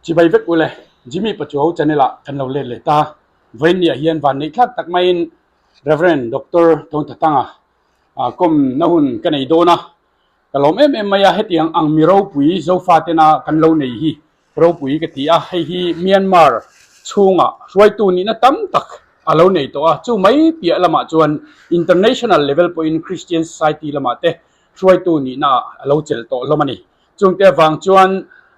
Chibai vek ule, Jimmy Pachuau channel ah kan lo let leh ta. Vawiinniah hian vanneih thlak tak maiin Rev. Doctor Thawnthatanga kawm na hun ka nei dawn a. Ka lawm em em mai a, hetiang ang mi ropui Zofa tena kan lo nei hi ropui ka ti a, hei hi Myanmar chhunga hruaitu nihna tam tak a lo nei tawh a, chu mai piah lamah chuan international level pawhin Christian Society lamah te hruaitu nihna ah a lo chelh tawh hlawm a ni. Chungte avang chuan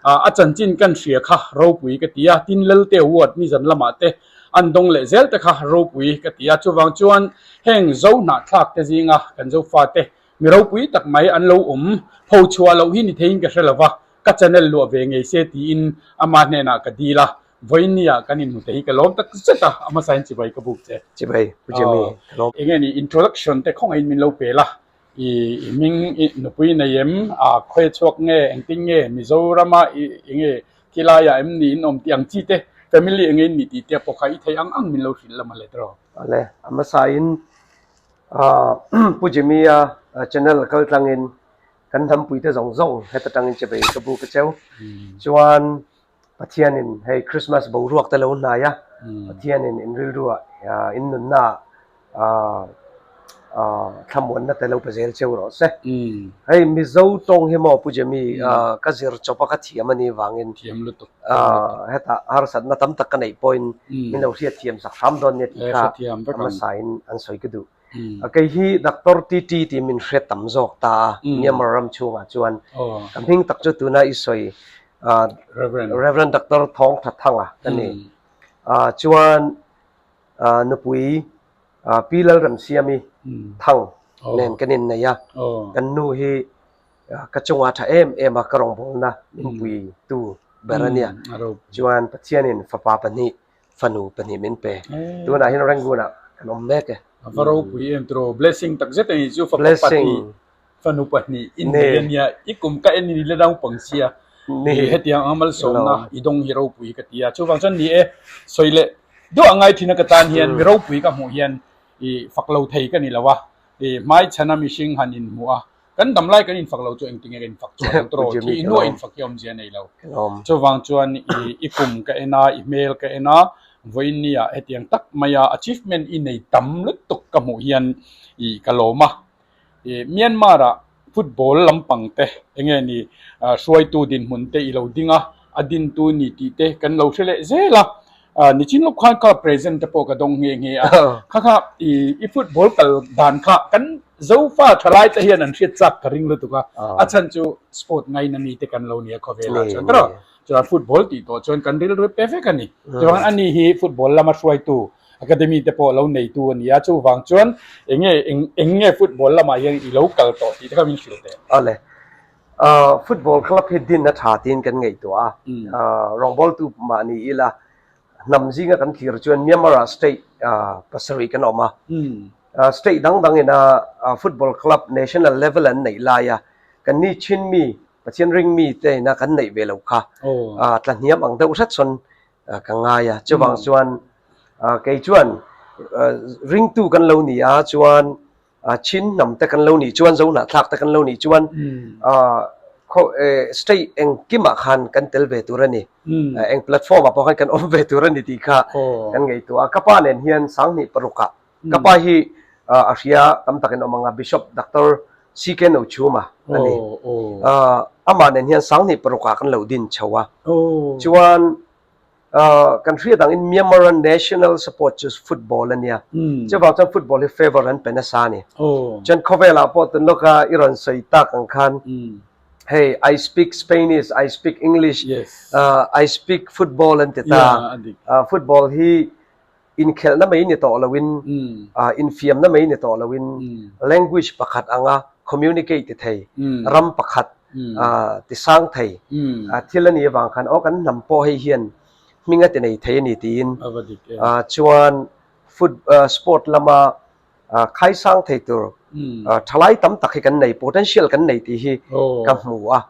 a chanchin kan hria kha ropui ka ti a, tin Lelte Award nizan lamah te an dawng leh zel te kha ropui ka ti a, chuvang chuan heng Zo hnahthlak te zinga kan Zofate Mi ropui tak mai an lo awm. Pho chhuah loh hi ni theiin ka hre lo va, ka channel luah ve ngei se tiin ama hnenah ka dil a, vawiinniah kan inhmu te hi ka lawm tak zet a, a hmasain chibai ka buk che. Chibai, Pu Jimmy, ka lawm. Enge ni introduction te khawngaihin min lo pel a, i hming i nupui nei em, a khawi chhuak nge, engtin nge Mizorama i enge khilaiah em ni in awm tih ang chi te, family enge in nih tih te pawh kha i theih ang ang min lo hrilh la mawle tawh. Awle, a hmasain Pu Jimmy-a channel kal tlangin kan hnampuite zawng zawng heta tangin chebei ka bu ka cheu. Chuan Pathianin hei Christmas boruak te lo hnai a, Pathianin in rilruah in nunna ah thlamuanna te lo pe zel cheu rawh se. Hei Mizo tawng hi maw Pu Jimmy ka zir chawp a ka thiam a nih vangin hetah harsatna tam tak ka neih pawhin min lo hriat thiam sak hram dawn nia tih kha a hmasain an sawi ka duh. Kei hi Doctor TT tih min hre tam zawk ta a, Myanmar ram chhungah chuan ka hming tak chu tuna i sawi Rev. Doctor Thawng Tha Thanga ka ni. Chuan nupui Pi Lalremsiami Thang nen kan innei a, kan nu hi Ka chungah tha em em a ka rawngbawlna min puitu ber a nia. Chuan Pathianin fapa pahnih, fanu pahnih min pe. Tunah hian Rangoon-ah kan awm mek e. A va ropui em tiraw? Blessing tak zet a nih chu fapa pahnih, fanu pahnih i nei a nia. I kum ka en i la naupang sia. Hetiang ang malsawmna i dawng hi ropui ka ti a. Chuvang chuan ni e, sawi leh duah ngai thin a ka tan hian mi ropui ka hmuh hian i fak lo thei ka ni lo a. I hmaichhana mihring han inhmuh a, Kan dam lai kan infak lo chu engtinge ka infak chuan ang tawh thi inua infak hi awmzia nei lo. Chuvang chuan i i kum ka en a, i hmel ka en a, vawiinnia hetiang tak maia achievement i nei tam lutuk ka hmuh hian i ka lawm a. I Myanmar ah football lampang te enge ni hruaitu dinhmun te i lo ding a, a dintu ni tih te kan lo hre leh zel a. Nichin lawk khan kha present te pawh ka dawng nghe nghe a, kha kha i football kal dan kha kan Zofa thalai te hian an hriat chak ka ring lutuk a, a chhan chu sport ngaina mi te kan lo nia khawvelah chuan tawh chuan football tih tawh chuan kan rilru pe vek a ni. Chuan ani hi football lama hruaitu academy te pawh lo neitu a ni a, chuvang chuan enge eng nge football lamah hian i lo kal tawh tih te kha min hrilh teh. Awle, Football club hi din a tha tiin kan ngaihtuah a, rawngbawltu mah ni ila hnam zinga kan thlir chuan Myanmar-ah state pasarih kan awm a, state dang dangin a football club national level an neih laia kan ni Chin mi, Pathian ring mi te ina kan neih ve lo kha tlahniam ang deuh hret sawn ka ngai a, chuvang chuan kei chuan ringtu kan lo ni a chuan Chin hnam te kan lo nih chuan, Zohnahthlak te kan lo nih chuan state engkimah khan kan tel ve tur a ni. Eng platform ah pawh khan kan awm ve tur a ni tih kha kan ngaihtuah a. Ka pa nen hian Sanghnih parukah ka pa hi a hria tam takin awm ang a, Bishop Doctor CK Nochhuma a ni. Amah nen hian Sanghnih parukah kan lo din chho a. Chuan Kan hriat angin Myanmar-a national sport chu football a nia. Chuvang chuan football hi favour an pe nasa a ni. Chuan khawvelah pawh tun lawka i rawn sawi tak ang khan hei I speak Spanish, I speak English, I speak football an ti ta. Football hi inkhelhna mai ni tawh loin, infiamna mai ni tawh loin language pakhat anga communicate ti thei, ram pakhat ti sang thei thil a nih avang khan aw kan hnam pawh hei hian hming a ti nei thei a ni tiin chuan foot sport lama khai sang thei tur thalai tam tak hi kan nei potential kan nei tih hi ka hmu a,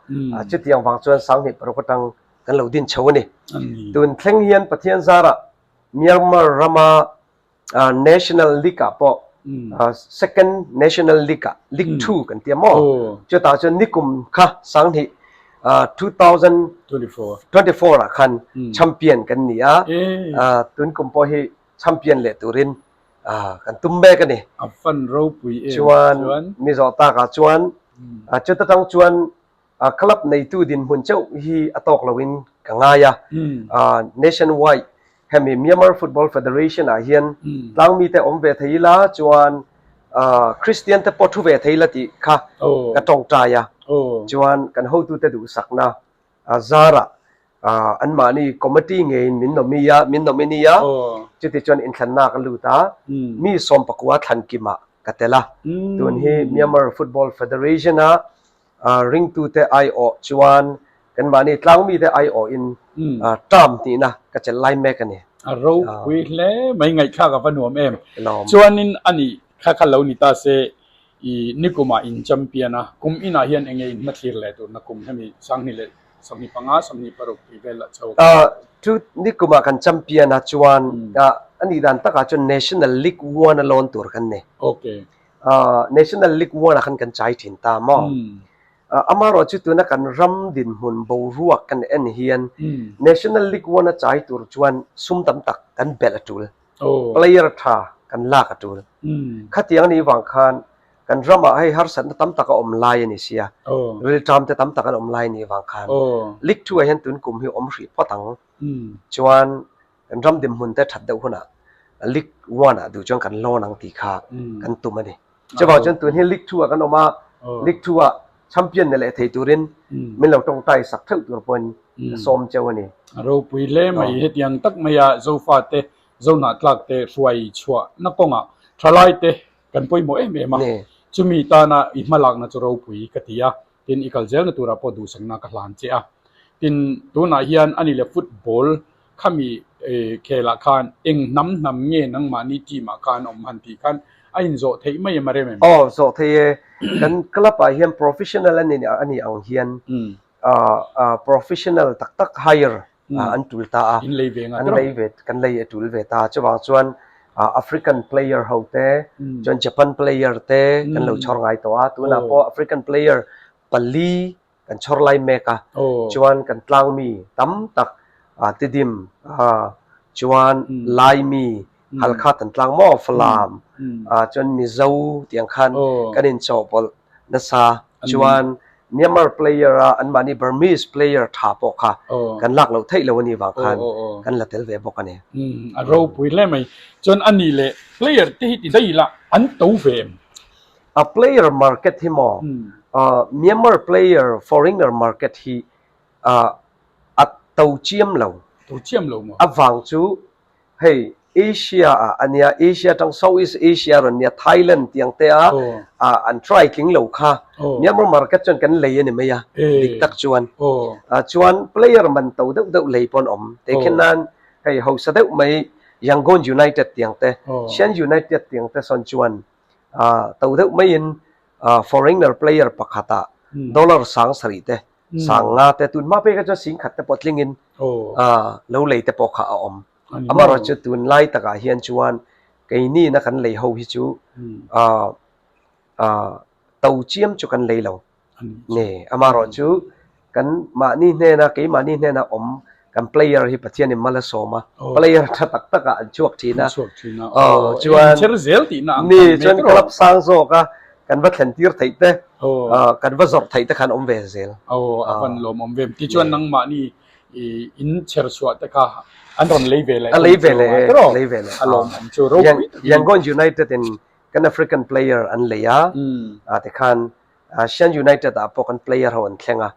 chutiang vang chuan Sanghnih paruk atang kan lo din chho a ni. Tun thleng hian Pathian zarah Myanmar rama National League ah pawh Second National League ah League 2 kan ti a maw? Chutah chuan nikum kha Sanghnih. 2024 ah khan champion kan ni a, tun kum pawh hi champion leh turin kan tum mek a ni. A fan ropui em chuan mi zawh takah chuan chuta tang chuan club neitu dinhmun chauh hi a tawk loin ka ngai a. Nationwide hemi Myanmar Football Federation ah hian tlangmite awm ve thei ila chuan Christian te pawh thu ve thei ila tih kha ka tawngtai a. Chuan kan hotute duhsakna zarah anmahni committee ngeiin min nomi a, min nominee a, chuti chuan inthlanna ka lut a, mi sawmpakua thlankimah ka tel a. Tun hi Myanmar Football Federation a ringtute aiawh chuan kanmahni tlangmite aiawhin term hnihna ka chelh lai mek a ni. A ropui hle mai, ngaihthlak a va nuam em. Chuanin ani kha kha lo ni ta se i nikumah in champion a, kum inah hian enge in hmathlir leh turna kum hemi 2025, 26 tih vel lah chho. Chu nikumah kan champion a chuan a nih dan takah chuan National League One a lawn tur kan ni. Okay. National League One ah khan kan chai thin ta maw? Amaherawh chu tuna kan ram dinhmun boruak kan en hian National League One a chai tur chuan sum tam tak kan belh a tul. Player tha kan lak a tul. Khatiang anih vang khan kan ramah hei harsatna tam tak a awm lai a ni sia. Rilṭam te tam tak an awm lai anih vang khan League Two ah hian tun kum hi awm hrih phawt ang. Chuan Kan ram dinhmun te that deuh hunah League One ah duh chuan kan lawn ang tih kha kan tum a ni. Chuvang chuan tun hi League Two ah kan awm a, League Two ah champion ni leh thei turin min lo tawngtai sak theuh tur pawhin ka sawm cheu a ni. A ropui hle mai, hetiang tak maia Zofate, Zohnahtlak te hruai chhuahna kawngah thalai te kan pawimawh em em a, chumi tana i hmalakna chu ropui ka ti a, tin i kal zelna turah pawh duhsakna ka hlan che a. Tin, tunah hian ani leh football khami khelah khan eng hnam hnam nge nangmahni team ah khan awm han tih khan a inzawh theih mai em a rem em? Aw, zawh theih e. Kan club ah hian professional a ni ang hian professional tak tak hire an tul ta a. In lei ve nga An lei ve, kan lei a tul ve ta. Chuvang chuan African player ho te, chuan Japan player te kan lo chhawr ngai tawh a. Tunah pawh African player pali kan chhawr lai mek a. Chuan kan tlangmi tam tak Tidim, chuan Laimi, Halkha tan tlang maw, Falam, chuan Mizo tiang khan kan inchawhpawlh nasa. Chuan Myanmar player a anmahni Burmese player tha pawh kha kan lak loh theih lo a nih vang khan kan la tel ve bawk a ni. A ropui hle mai. Chuan a nih leh player te hi ti daih ila an to ve em? A player market hi maw Myanmar player foreigner market hi a to chiam lo. To chiam lo maw? A vang chu Hei Asia ah a nia, Asia atang South East Asia rawn nia, Thailand tiang te a an try tling lo kha Myanmar market chuan kan lei a ni mai a, dik tak chuan. Chuan player man to deuh deuh lei pawh an awm. Tehkhin nan hei hausa deuh mai Yangon United tiang te, Shan United tiang te sawn chuan to deuh maiin foreigner player pakhatah dollar 7000 te Sanga te tun hma pek ah chuan singkhat te pawh tlingin lo lei te pawh kha a awm. Amaherawhchu tunlai takah hian chuan keini na kan lei ho hi chu to chiam chu kan lei lo. Ni, amaherawhchu kan mahni hnena keimahni hnena awm kan player hi Pathianin mal a sawm a, player tha tak takah an chhuak thin a. Chuan ni chuan club sang zawk a kan va thlen tir theih te kan va zawrh theih te khan awm ve zel. Aw a van lawmawm ve. Tichuan nangmahni in chher chhuah te kha an rawn lei ve leh a lei ve leh lei ve leh a lawmawm chu ropui takin. Yangon United in kan African player an lei a, tikhan Shan United ah pawh kan player ho an thleng a,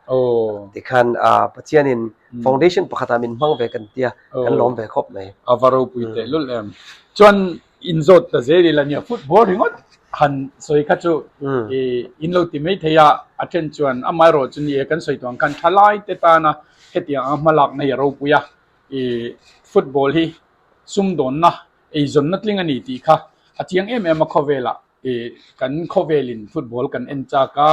tikhan Pathianin foundation pakhatah min hmang ve kan tia, kan lawm ve khawp mai. A va ropui tehlul em. Chuan inzawt ta zel ila nia football ringawt han sawi kha chu in lo ti mai thei a, a then chuan amaherawh chu ni e kan sawi tuang khan thalai te tana hetiang anga hmalakna hi a ropui a, football hi sumdawnna eizawnna tling a ni tih kha a chiang em em a khawvelah. Kan khawvelin football kan en chak a,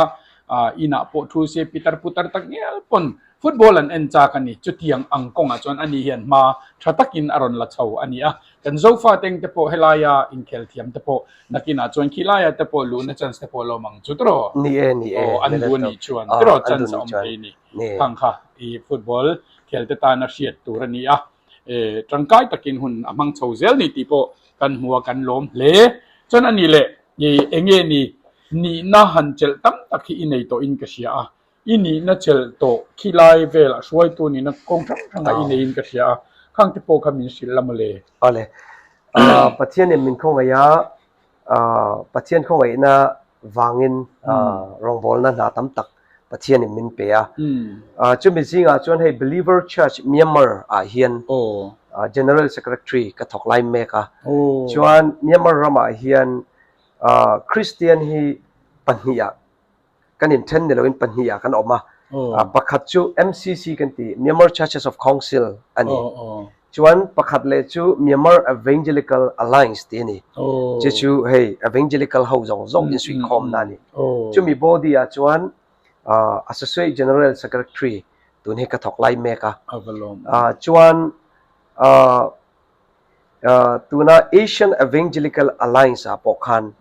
inah pawh thu se pitar putar tak ngial pawn Football an en chak a ni. Chutiang ang kawngah chuan ani hian hma tha takin a rawn la chho a ni a. Kan Zofa teng te pawh helaia inkhel thiam te pawh nakinah chuan khilaia te pawh luhna chance te pawh a lawm ang chu tiraw? Ni e, ni e. Aw, an duh a nih chuan tiraw chance a awm thei a ni. Khang kha i football khel te tana hriat tur a ni a. Tangkai takin hun a hmang chho zel ni tih pawh kan hmu a, kan lawm hle. Chuan a nih leh eng nge ni nihna han chelh tam tak hi i nei tawhin ka hria a. I nihna chelh tawh khi lai velah hruaitu nihna kawng hrang hrangah i neiin ka hria a, khang te pawh kha min hrilh la mawle. Awle, Pathianin min khawngaih a, Pathian khawngaihna vangin rawngbawlna hna tam tak Pathianin min pe a. Chumi zingah chuan hei Believer Church Myanmar ah hian General Secretary ka thawk lai mek a. Chuan Myanmar ramah hian Kristian hi pahnihah kan inthen ni loin pahnihah kan awm a. Pakhat chu MCC kan ti, Myanmar Churches of Council a ni. Chuan pakhat leh chu Myanmar Evangelical Alliance tih a ni. Chu chu hei Evangelical ho zawng zawng insuihkhawmna a ni. Chumi body ah chuan Associate General Secretary tun hi ka thawk lai mek a. Chuan tuna Asian Evangelical Alliance ah pawh khan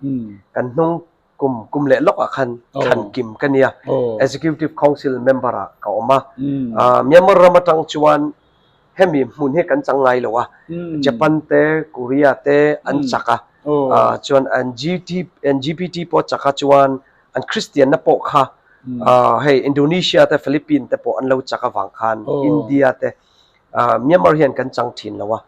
kan hnung Kum kum leh lawkah khan thlan kim ka nia. Executive Council member ah ka awm a. Myanmar ram atang chuan hemi hmun hi kan chang ngai lo a. Japan te, Korea te an chak a. Chuan an GT an GPT pawh a chak a chuan an Christian na pawh kha hei Indonesia te, Philippine te pawh an lo chak avang khan India te Myanmar hian kan chang thin lo a.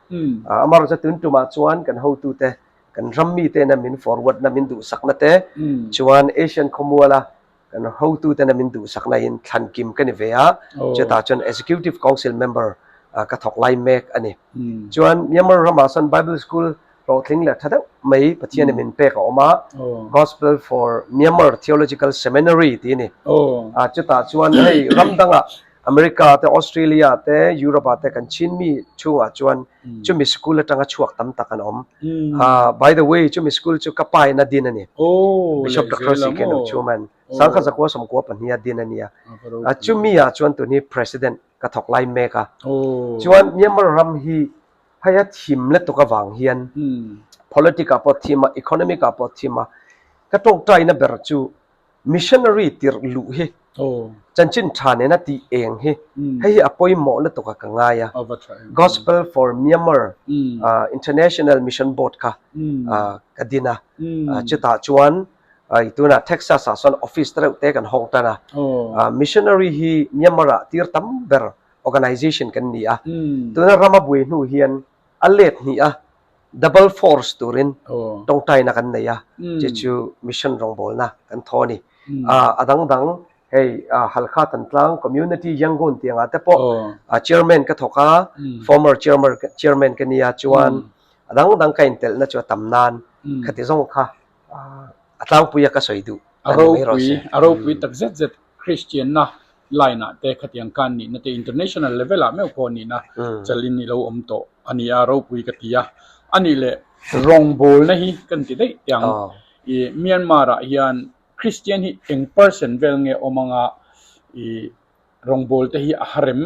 Amaherawhchu tun tumah chuan kan hotute Kan ram mitena min forward na min duhsakna te chuan Asian khawmuala kan hotutena min duhsakna in thlan kim ka ni ve a, chutah chuan Executive Council member ka thawk lai mek a ni. Chuan Myanmar ramah sawn Bible School hlawhtling leh tha deuh mai Pathianin min pek a awm a, Gospel for Myanmar Theological Seminary tih a ni. Chutah chuan hei ram dangah America te, Australia te, Europe ah te kan chin mi chhungah chuan chumi school atanga chhuak tam tak an awm. By the way, chumi school chu ka pa in a din a ni. Bishop Doctor CK Nochuman Sangkhat Zakua Sawmkua pahniha din a nia. Chumi ah chuan tun hi President ka thawk lai mek a. Chuan Myanmar ram hi hei a thim lutuk avang hian politic ah pawh thim a, economic ah pawh thim a, ka tawngtaina ber chu Missionary tirh luh hi chanchin tha nena tih eng hi hei hi a pawimawh lutuk a ka ngai a. Gospel for Myanmar International Mission Board kha ka din a. Chutah chuan tunah Texas ah sawn office te reuh te kan hawng tan a. Missionary hi Myanmar ah tir tam ber organization kan ni a. Tuna rama buai hnu hian a let hnih a double force turin tawngtaina kan nei a, chu chu mission rawngbawlna kan thaw a ni. A dang dang hei Halkha Tantlang Community Yangon tih angah te pawh chairman ka thawk a, former chairman ka nia chuan a dang dang ka intelhna chu a tam nan khati zawng kha a tlangpuia ka sawi duh a ni mai rawh se. A ropui tak zet zet Kristianna line ah te khatiang khan nihna te international level ah meuh pawh nihna chalin i lo awm tawh a ni a, ropui ka ti a. A nih leh rawngbawlna hi kan ti daih teh ang. I Myanmar ah hian Kristian hi eng percent vel nge awm anga i rawngbâwl te hi a harem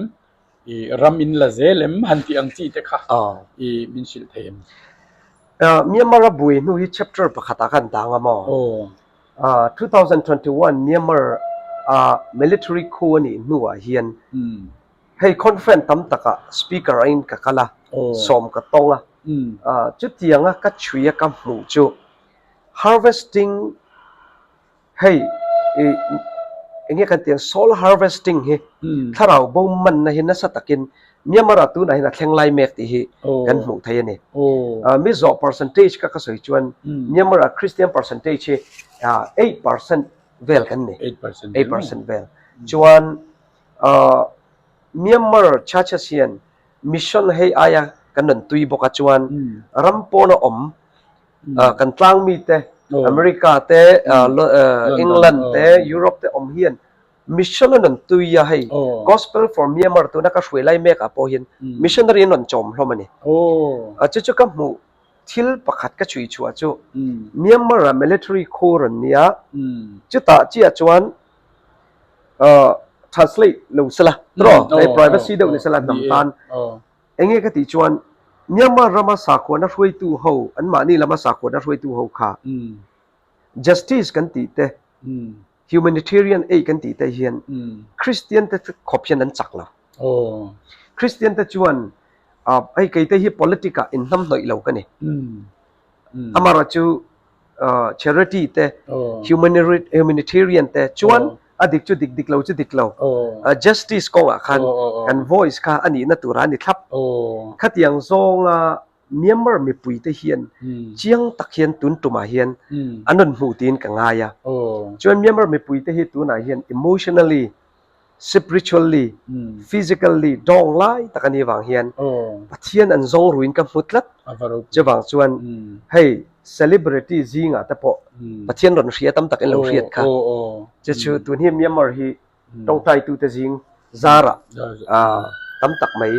i ram in la zel em han tih ang chi te kha i min hrilh thei em? Myanmar a buai hnu hi chapter pakhat ah khan dang a maw? 2021 Myanmar a military coup a nih hnu ah hian hei conference tam tak ah speaker a in ka kal a, sawm ka tawng a, chutiang a ka chhui a ka hmuh chu harvesting Hei i enge kan tih ang soul harvesting hi thlarau bo manna hi nasa takin Myanmar ah tunah hian a thleng lai mek tih hi kan hmuh thei a ni. Mizo percentage kha ka sawi chuan Myanmar ah Christian percentage hi 8% vel kan ni. 8% vel. Chuan Myanmar churches hian mission hei aia kan rawn tui bawk a chuan ram pawna awm kan tlang mite America te England te Europe te awm hian mission an rawn tui a hei Gospel for Myanmar tuna ka hruai lai mek ah pawh hian missionary an rawn chawm hlawm a ni. Chu chu ka hmuh thil pakhat ka chhui chhuah chu Myanmar ah military khu rawn nia chutah chiah chuan. translate lo sela tiraw hei privacy deuh ni sela hnam tan eng nge ka tih chuan Myanmar rama sakhuana hruaitu ho anmahni lama sakhuana hruaitu ho kha justice kan tih te humanitarian aid kan tih te hian Christian te khawp hian an chak lo. Christian te chuan hei kei te hi politic ah inhnamhnawih lo ka ni. Amaherawhchu charity te humanitarian te chuan a dik chu dik dik lo chu dik lo. Justice kawngah khan kan voice kha a nihna tura a ni thlap. Khatiang zawnga Myanmar mipuite hian chiang tak hian tun tumah hian an rawn hmuh tiin ka ngai a. Chuan Myanmar mipuite hi tunah hian emotionally, spiritually, physically dawng lai tak a nih vang hian Pathian an zawng ruin ka hmu tlat. Chuvang chuan hei celebrity zingah te pawh Pathian rawn hria tam tak in lo hriat kha. Chu chu tun hi Myanmar hi tawngtaitute zing zarah tam tak mai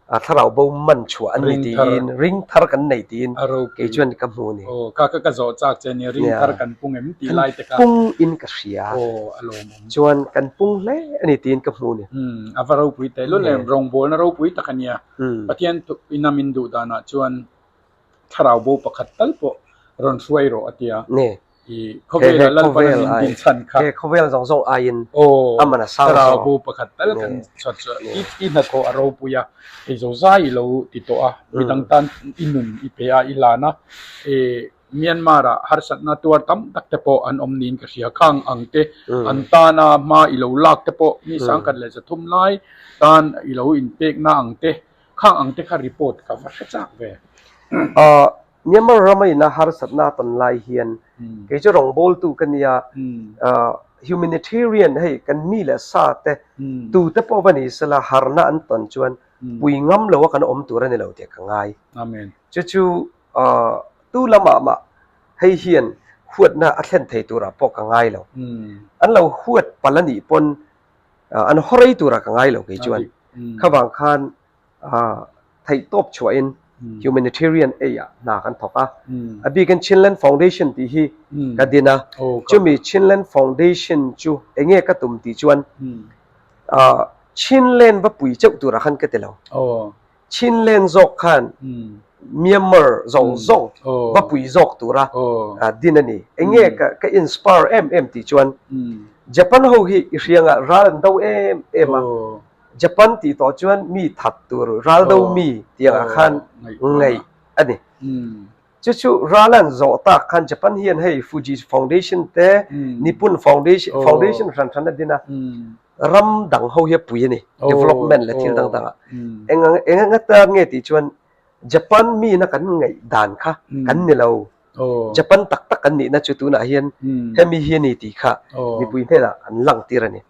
thlarau bo man chhuah an ni tiin ring thar kan nei tiin kei chuan ka hmu a ni. Aw ka ka zawh chak che nia ring thar kan pung em tih lai te kha. Kan pung in ka hria. Aw a lawmawm. Chuan kan pung hle a ni tiin ka hmu a ni. Umm a va ropui teh lul em rawngbawlna ropui tak a nia. Pathian ina min duh danah chuan thlarau bo pakhat tal pawh rawn hruai rawh a tia. Ni. I khawvela Lalpan a min din chhan kha. He khawvel zawng zawng aiin a man a sang zawk. Thlarau bo pakhat tal kan chhuat chu i hnathawh a ropui a, hei zo zai i lo ti tawh a, midang tan i nun i pe a, i hlan a, i Myanmar ah harsatna tuar tam tak te pawh an awm niin ka hria. Khang ang te an tana hma i lo lak te pawh mi sangkhat leh zathum lai tan i lo inpekna ang te Khang ang te kha report ka va hre chak ve. Myanmar rama ina harsatna a tawn lai hian kei chu rawngbawltu ka nia, humanitarian hei kan mi leh sa te tu te pawh va ni sela harna an tawn chuan pui ngam lo a kan awm tur a ni lo tih ka ngai. Chu chu tu lamah mah hei hian huatna a thlen thei turah pawh ka ngai lo. An lo huat palh a nih pawn An haw rei turah ka ngai lo kei chuan. Khavang khan theihtawp chhuahin humanitarian aid ah hna kan thawk a. A bikin Chinland Foundation tih hi ka din a. Chumi Chinland Foundation chu eng nge ka tum tih chuan Chinland va pui cheuh turah khan ka ti lo. Chinland zawk khan Myanmar zawng zawng va pui zawk tura din a ni. Eng nge ka inspire em em tih chuan Japan ho hi i hriangah ral an do em em a. Japan tih tawh chuan mi that tur ral do mi tih angah khan ngaih a ni. Chu chu ral an zawh tak khan Japan hian hei Fuji Foundation te Nippon Foundation Foundation hran hran a din a. Ram dang ho hi a pui a ni, development leh thil dang dangah. Eng ang eng anga tan nge tih chuan Japan mina kan ngaih dan kha kan ni lo. Japan tak tak kan nihna chu tunah hian hemi hi a ni tih kha mipui hnenah an lang tir a ni.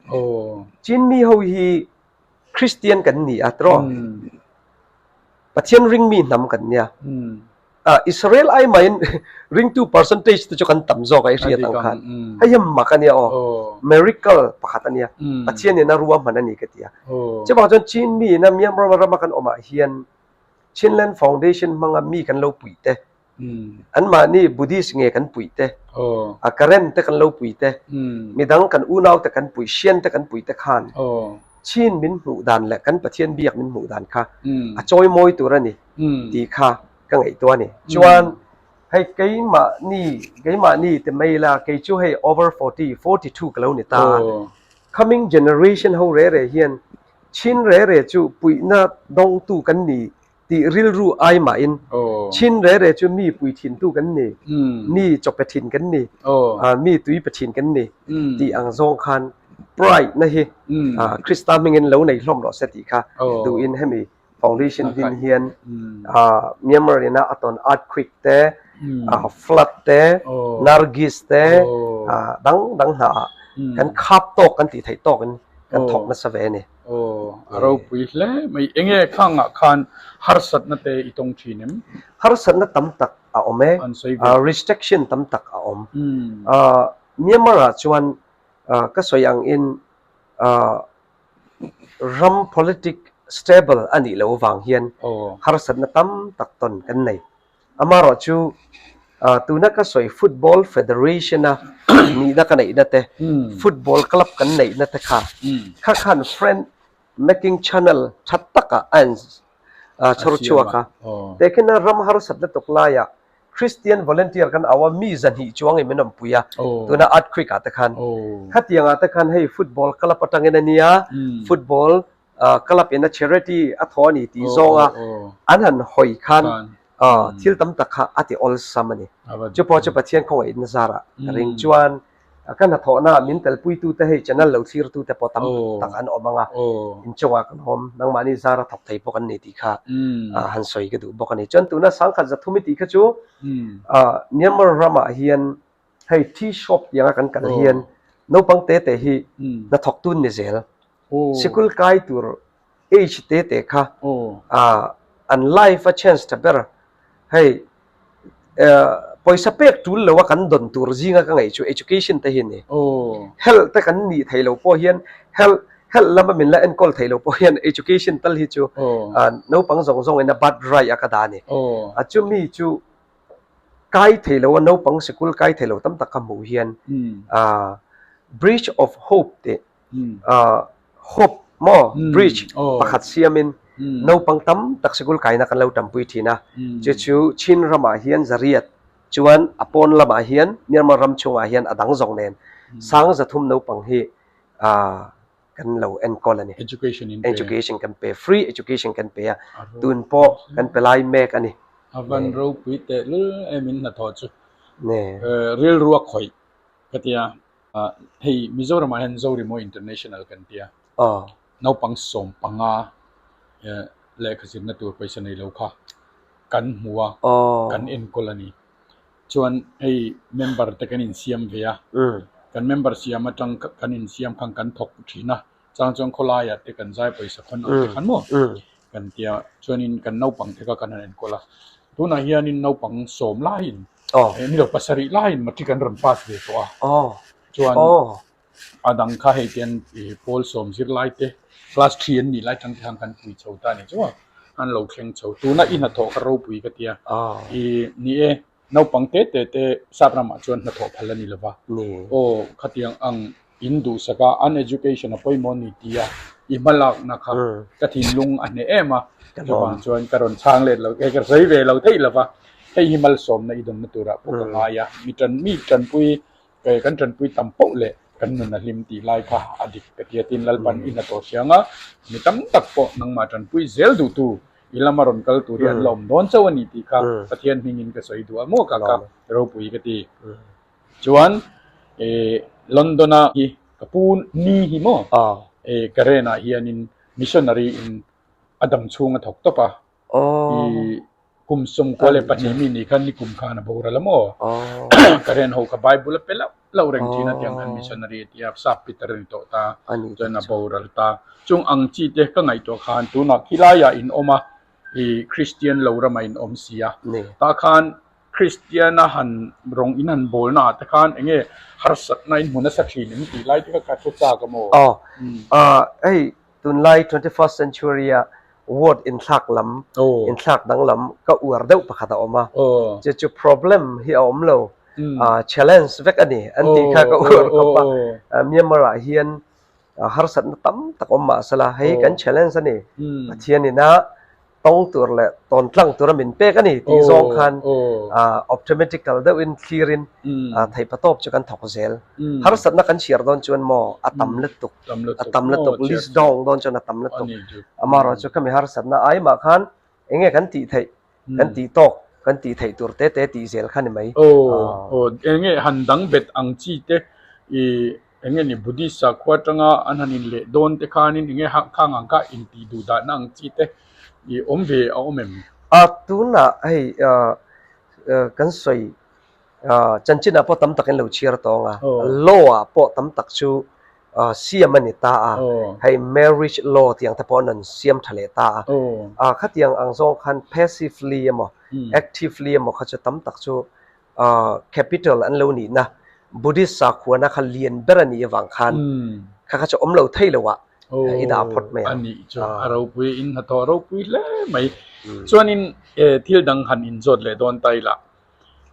Chin mi ho hi Christian kan ni a tiraw? Pathian ringmi hnam kan nia. Israel ai maiin ringtu percentage te chu kan tam zawk a i hriat ang khan. Hei hi mak a nia aw. Miracle pakhat a nia. Pathian in a ruahman a ni ka ti a. Chuvang chuan Chin mi ina Myanmar rama kan awmah hian Chinland Foundation hmanga mi kan lo puih te, anmahni Buddhist nge kan puih te, a Karen te kan lo puih te, midang kan unau te kan puih, Sian te kan puih te khan Chin min hmuh dan leh kan Pathian biak min hmuh dan kha a chawimawi tur a ni. tih kha ka ngaihtuah a ni. Chuan hei keimahni keimahni te mai la kei chu hei over 40, 42 ka lo ni ta a. Coming generation ho re re hian Chin re re chu puihna dawngtu kan ni tih rilru ai mahin Chin re re chu mi pui thintu kan ni, mi chawpe thin kan ni, mi tui pe thin kan ni tih ang zawng khan pride na hi Krista hmingin lo nei hlawm rawh se tih kha duhin hemi Foundation din hian Myanmar ina a tawn earthquake te, flood te, Nargis te dang dang hna ah kan khap tawk kan tih theih tawk in kan thawk nasa ve a ni. Aw, a ropui hle mai. Enge khangah khan harsatna te i tawng thin em? Harsatna tam tak a awm e. Restriction tam tak a awm. Myanmar ah chuan ka sawi ang in Ram politic stable a nih loh vang hian harsatna tam tak tawn kan nei. Amaherawhchu Tuna ka sawi Football Federation a nihna ka neihna te, Football Club kan neihna te kha, kha khan friend making channel tha takah a in chhawr chhuak a. Tehkhina ram harsat lutuk laiah Christian volunteer kan au a, mi zahnih chuangin min awmpui a, tuna earthquake ah te khan. Khatiang ah te khan hei football club atangin a nia, football club in a charity a thaw a ni tih zawnga an han hawi khan thil tam tak kha a ti awlsam a ni. Chu pawh chu Pathian khawngaihna zarah ka ring. Chuan ka hnathawhna min telpuitute hei channel lo thlirtute pawh tam tak an awm ang a, inchungah kan awm, nangmahni zara thawk thei pawh kan ni tih kha han sawi ka duh bawk a ni. Chuan tuna sangkhat zathum i tih kha chu Myanmar ramah hian hei tea shop tianga kan kal hian naupang te te hi hnathawktu an ni zel. Sikul kai tur age te te kha an life a chance tha ber. Hei pawisa pek tul lo a kan dawn tur zinga ka ngaih chu education te hi a ni. Health te kan nih theih lo pawh hian health health lama min la enkawl theih lo pawh hian education tal hi chu naupang zawng zawng in a birth right a ka dah a ni. A chumi chu kai thei lo a naupang sikul kai thei lo tam tak ka hmuh hian bridge of hope tih hope maw bridge pakhat siamin naupang tam tak sikul kaina kan lo tampui thin a chu chu Chin ramah hian zariat chuan a pawn lamah hian Myanmar ram chhungah hian a dang zawng nen sang zathum naupang hi kan lo enkawl a ni. Education in pe. Education kan pe, free education kan pe a, tun pawh kan pe lai mek a ni. A van ropui tehlul em in hnathawh chu. Rilru a khawih ka tia. Hei Mizoramah hian Zorimo International kan tia. Naupang 15 lehkha zirna tur pawisa nei lo kha kan hmu a, kan enkawl a ni. Chuan hei member te kan insiam ve a, kan member siam atang kan insiam khan kan thawk thin a, chang chuan khawlaiah te kan zai pawisa khawn ang te khan maw kan tia chuanin kan naupang te kha kan han enkawl a, tunah hianin naupang 10 laiin ni lo 7 laiin matric an rawn pass ve tawh a, chuan a dang kha hei te an pawl 10 zirlai te class 3 an nih lai tang te khan kan pui chho ta a ni chu a. An lo thleng chho. Tuna i hnathawh kha ropui ka tia. I ni e, naupang te te te sap ramah chuan hnathawh phal a ni lova. Aw, khatiang ang in duhsak a, an education a pawimawh ni tia i hmalakna kha ka thinlung a hneh em a. Chuvang chuan ka rawn chhang let lo, ka sawi ve lo theih lova. Hei hi malsawmna i dawnna turah pawh ka ngai a. Mi tan, mi tanpui Kei kan tanpui tam poh leh kan nun a hlim tih lai kha a dik ka ti a, tin Lalpan i hnathawh hriang a, mi tam tak pawh nangmah tanpui zel duhtu i lama rawn kal tur hi an la awm dawn chauh a ni tih kha Pathian hmingin ka sawi duh a maw ka ka ropui ka ti. Chuan London-a hi ka pu ni hi maw Karen-ah hianin missionary in a dam chhung a thawk tawp a, I kum 12 mi ni khan nikum khan a boral a maw? Karen ho kha Bible a pe loh loh reng thin a tiang khan missionary a ti a, sap Peter a ni tawh ta, chuan a boral ta. Chung ang chi te ka ngaihtuah khan tunah khilaiah in awm a, i Christian lo ramah in awm si a, tah khan Christian a han rawng in han bawl naah te khan eng nge harsatna in hmu nasa thin em tih lai te kha ka hre chak a maw? Aw, hei tunlai 21st century a word inthlak lam, inthlak danglam ka uar deuh pakhat a awm a, chu chu problem hi a awm lo, challenge vek a ni an tih kha ka uar khawp a, Myanmar ah hian harsatna tam tak awm mah sela hei kan challenge a ni, Pathian ina tawng tur leh tawn tlang tura min pek a ni tih zawng khan optimatical deuhin thlirin theihpatawp chu kan thawk zel. Harsatna kan chhiar dawn chuan maw a tam lutuk, a tam lutuk, list down dawn chuan a tam lutuk. Amaherawhchu chu khami harsatna ai mah khan eng nge kan tih theih, kan tih tawk, kan tih theih tur te te tih zel kha ni mai. Aw, eng nge han dang bet ang chi te i eng nge ni Buddhist sakhua atanga an han inleh dawn te khanin eng nge khang ang kha intih duh dahna ang chi te i awm ve a awm em? A tunah hei kan sawi Chanchinah pawh tam tak in lo chhiar tawng a, law ah pawh tam tak chu siam a ni ta a, hei marriage law tiang te pawh an rawn siam tha leh ta a, khatiang ang zawng khan passively emaw actively emaw kha chu tam tak chu capital an lo nihna Buddhist sakhuana kha lian ber a nih avang khan kha kha chu awm lo thei lo ah i dah phawt mai ang. A nih chu a ropui in hnathawh ropui hle mai. Chuanin thil dang han inzawt leh dawn ta ila.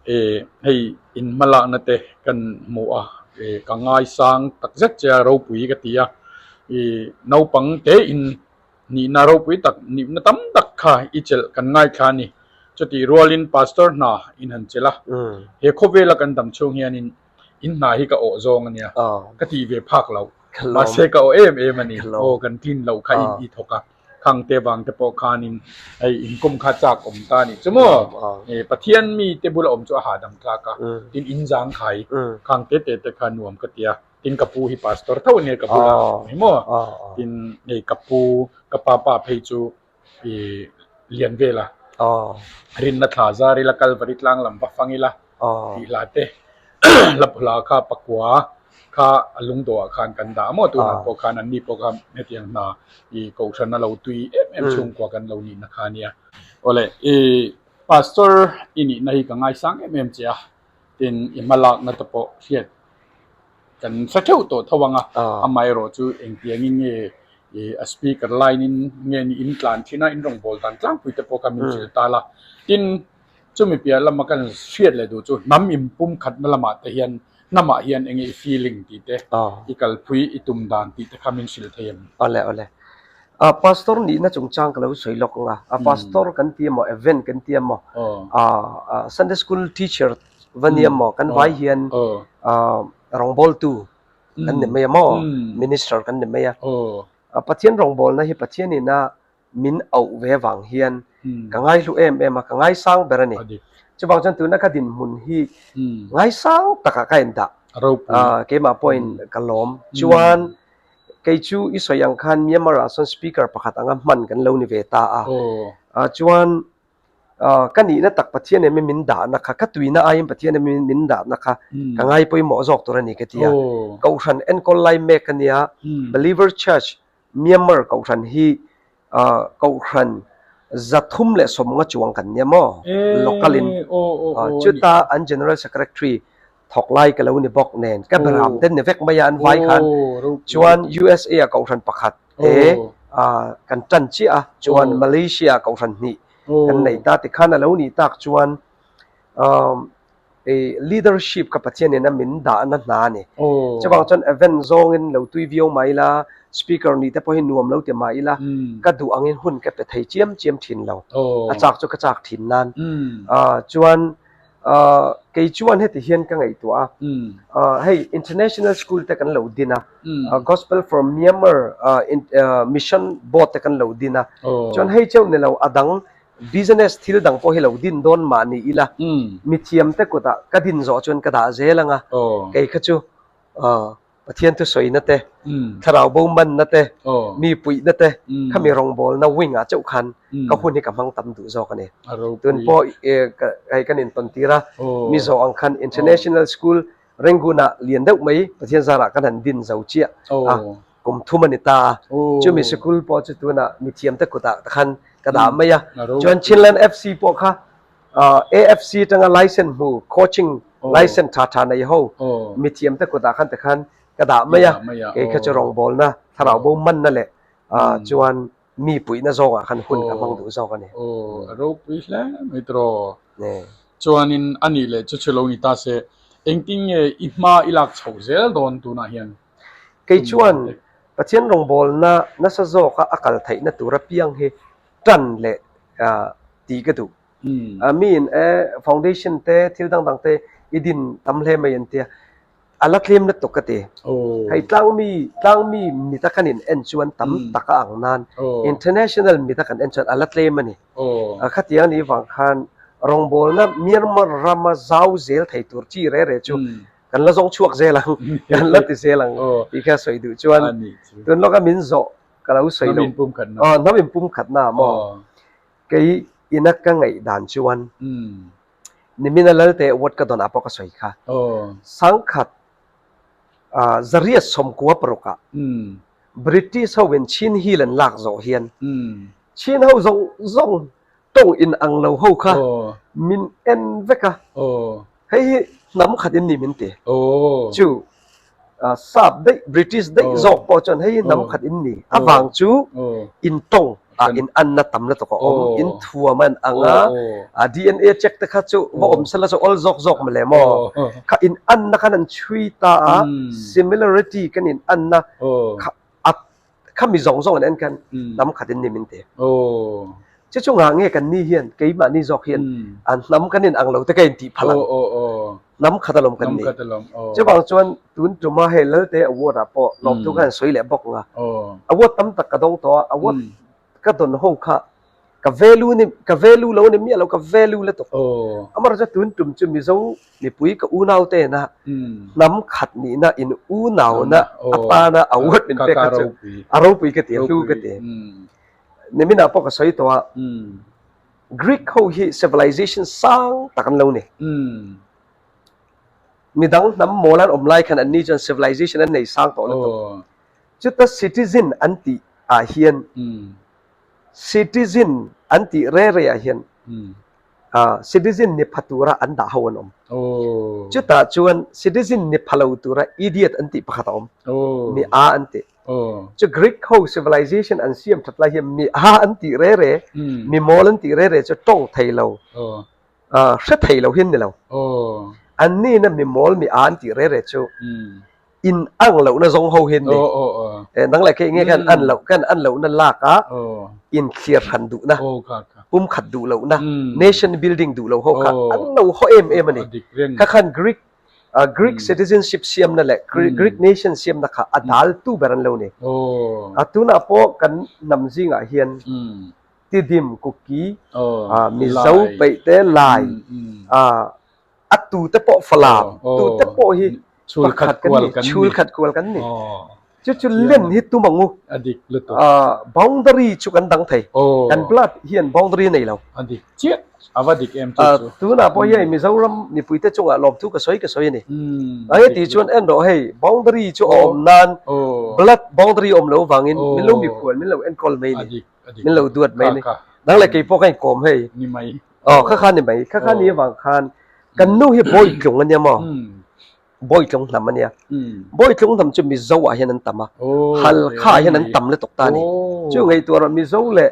Hei in hmalakna te kan hmu a, ka ngaisang takzet che a ropui ka ti a, naupang te in nihna ropui tak nihna tam tak kha i chelh kan ngaithla a ni. Chutih rualin Pastor hna in han chelh a, he khawvela kan dam chhung hianin in hna hi ka awh zawng a nia, ka tih ve phak loh, mahse ka awh em em a ni, aw kan tlin loh kha in i thawk a, khang te vang te pawh khanin hei inkhawm kha chak awm ta a nih chu maw, Pathian mi te bula awm chu a hahdam tlak a, tin in zangkhai khang te te te kha nuam ka ti a. Tin ka pu hi pastor tho ania ka bula ni maw tin hei ka pu ka pa pa phei chu i lian vel a rinna thla zar ila Kalvari tlang lam va fang ila tih hla te hla hla kha pakua kha a lungdawh ah khan kan dah a maw tunah pawh khan an ni pawh kha hetiang hna i kohhran a lo tui em em chhungkua kan lo nihna kha ania. Awle i pastor i nihna hi ka ngaisang em em che a. Tin, i hmalakna te pawh hriat kan hre theuh tawh tho ang a, amaherawh chu engtiangin nge a speaker line in nge ni in tlan thin a, in rawngbâwl dan tlangpui te pawh kha min hrilh ta la. Tin, chumi piah lama kan hriat leh duh chu hnam inpumkhatna lamah te hian hnamah hian enge i feeling tih te, i kalpui i tum dan tih te kha min hrilh thei em? Awle awle. A pastor nihna chungchang ka lo sawi lawk ang a, a pastor kan ti emaw event kan ti emaw a Sunday school teacher va ni emaw kan vai hian rawngbawltu kan ni mai a maw minister kan ni mai a, Pathian rawngbawlna hi Pathianin a min auh ve vang hian ka ngaihlu em em a, ka ngaisang ber a ni. Chuvang chuan tuna ka dinhmun hi ngaisang takah ka indah, keimah pawhin ka lawm. Chuan Kei chu i sawi ang khan Myanmar ah sawn speaker pakhat anga hman kan lo ni ve ta a. Chuan ka nihna tak Pathian emaw min dahna kha, ka tuina aiin Pathian emaw min dahna kha ka ngai pawimawh zawk tur a ni ka ti a. Kohhran enkawl lai mek a nia, Believer Church Myanmar kohhran hi kohhran 370 chuang kan nia maw local in. Chuta an General Secretary thawk lai ka lo ni bawk nen ka beram te ni vek mai a an vai khan chuan USA ah kohhran pakhat te kan tan chiah a chuan Malaysia ah kohhran hnih kan nei ta tikhan a lo nih tak chuan leadership kha Pathian in a min dahna hna a ni chuvang chuan event zawngin lo tui viau mai ila speaker nih te pawh hi nuam lo ti mah ila ka duh angin hun ka pe thei chiam chiam thin lo a chak chu ka chak thin nan chuan Kei chuan heti hian ka ngaihtuah a, hei international school te kan lo din a, Gospel for Myanmar Mission Board te kan lo din a, chuan hei chauh ni lo a dang business thil dang pawh hi lo din dawn mah ni ila, mithiam te kutah ka din zawh chuan ka dah zel ang a, kei kha chu Pathian thusawina te, thlarau bo manna te, mi puihna te, khami rawngbawlna wing ah chauh khan ka hun hi ka hmang tam duh zawk a ni. Tun pawh hei kan intawn tir a, mi zawh ang khan International School Rangoon ah lian deuh mai Pathian zarah kan han din zo chiah a, kum thum a ni ta a. Chumi sikul pawh chu tunah mithiam te kutah khan ka dah mai a. Chuan Chinland FC pawh kha AFC atanga license hmu coaching license tha tha nei ho mithiam te kutah khan tikhan ka dah mai a, kei kha chu rawngbawlna thlarau bo manna leh chuan mi puihna zawngah khan hun ka hmang duh zawk a ni. Aw a ropui hle mai tiraw. Chuanin a nih leh chu chu lo ni ta se engtin nge i hma i lak chhoh zel dawn tunah hian? Kei chuan Pathian rawngbawlna nasa zawka a kal theihna tur apiang hi tan leh tih ka duh. Miin e foundation te thil dang dang te i din tam hle mai an tia a la tlem lutuk ka ti. Hei tlangmi tlangmi mit a kan in en chuan tam tak a ang nan international mit a kan en chuan a la tlem a ni. Khatiang ni vang khan rawngbawlna Myanmar rama zau zel thei tur chi re re chu kan la zawng chhuak zel ang kan la ti zel ang tih kha sawi duh chuan tun lawka min zawh ka lo sawi lo. Hnam inpumkhatna maw? Kei ina ka ngaih dan chuan nimina Lalte award ka dawn ah pawh ka sawi kha. Sangkhat zariat sawmkua parukah British ho in Chin Hill an lak zawh hian Chin ho zawng zawng tawng in ang lo ho kha min en vek a. Hei hi hnam khat in ni min ti. Chu sap daih British daih zawk pawh chuan hei hi hnam khat in ni avang chu in tawng a. Ah in anna tam lutuk a awm, in thuam a in ang a, a DNA check te kha chu va awm sela chu awl zawk zawk mawle maw? Kha in anna khan an chhui ta a, similarity kan in anna kha a kha mi zawng zawng an en khan hnam khat in ni min ti. Chu chu ngah nge kan ni hian keimahni zawk hian an hnam kan in ang lo te ka in tih phalh ang. Hnam khat alawm kan ni. Chuvang chuan tun tuma hei Lalte Award ah pawh lawmthu khan sawi leh bawk ang a. Award tam tak ka dawng tawh a, award ka dawn ho kha ka value ni ka value lo a ni miah lo ka value lutuk. Amaherawhchu tun tum chu Mizo mipui ka unau te ina hnam khat nihna in unauna atana award min pek kha chu a ropui ka ti a hlu ka ti. Niminah pawh ka sawi tawh a. Greek ho hi civilization sang tak an lo ni. Midang hnam mawl an awm lai khan anni chuan civilization an nei sang tawh lutuk. Chuta citizen an tih ah hian citizen an tih re re ah hian citizen ni pha tura an dah ho an awm. Chutah chuan citizen ni pha lo tura idiot an tih pakhat a awm. Mi a an tih. Chu Greek ho civilization an siam that lai hian mi a an tih re re, mi mawl an tih re re chu tawng thei lo, hre thei lo hian ni lo. An nina mi mawl mi a an tih re re chu in ang lohna zawng ho hian ni. Nang leh kei nge khan an loh kan an lohna lak a in thlir hran duhna, pumkhat duh lohna, nation building duh lo ho kha an lo haw em em a ni. Kha khan Greek Greek citizenship siamna leh Greek nation siamna kha a daltu ber an lo ni. Tunah pawh kan hnam zingah hian Tidim, Kuki, Mizo, Peihte, Lai, a tute pawh Falam, tute pawh hi pakhat kan ni, chhulkhat kual kan ni. Chu chu len hi tum ang u. A dik lutuk. Boundary chu kan dang thei. Kan blood hian boundary a nei lo. A dik chiah. A va dik em chu chu. Tunah pawh hian Mizoram mipuite chungah lawmthu ka sawi ka sawi a ni. Enge tih chuan en rawh hei boundary chu a awm nan blood boundary a awm lo vangin min lo mikhual min lo enkawl mai a ni. Min lo duat mai a ni. Nang leh kei pawh ka inkawm hei. Ni mai. Aw kha kha ni mai. Kha kha ni avang khan kan nu hi Bawitlung a nia maw? Bawitlung hnam a nia. Bawitlung hnam chu Mizo ah hian an tam a, Halkha ah hian an tam lutuk ta a ni. Chu ngaihtuah rawh Mizo leh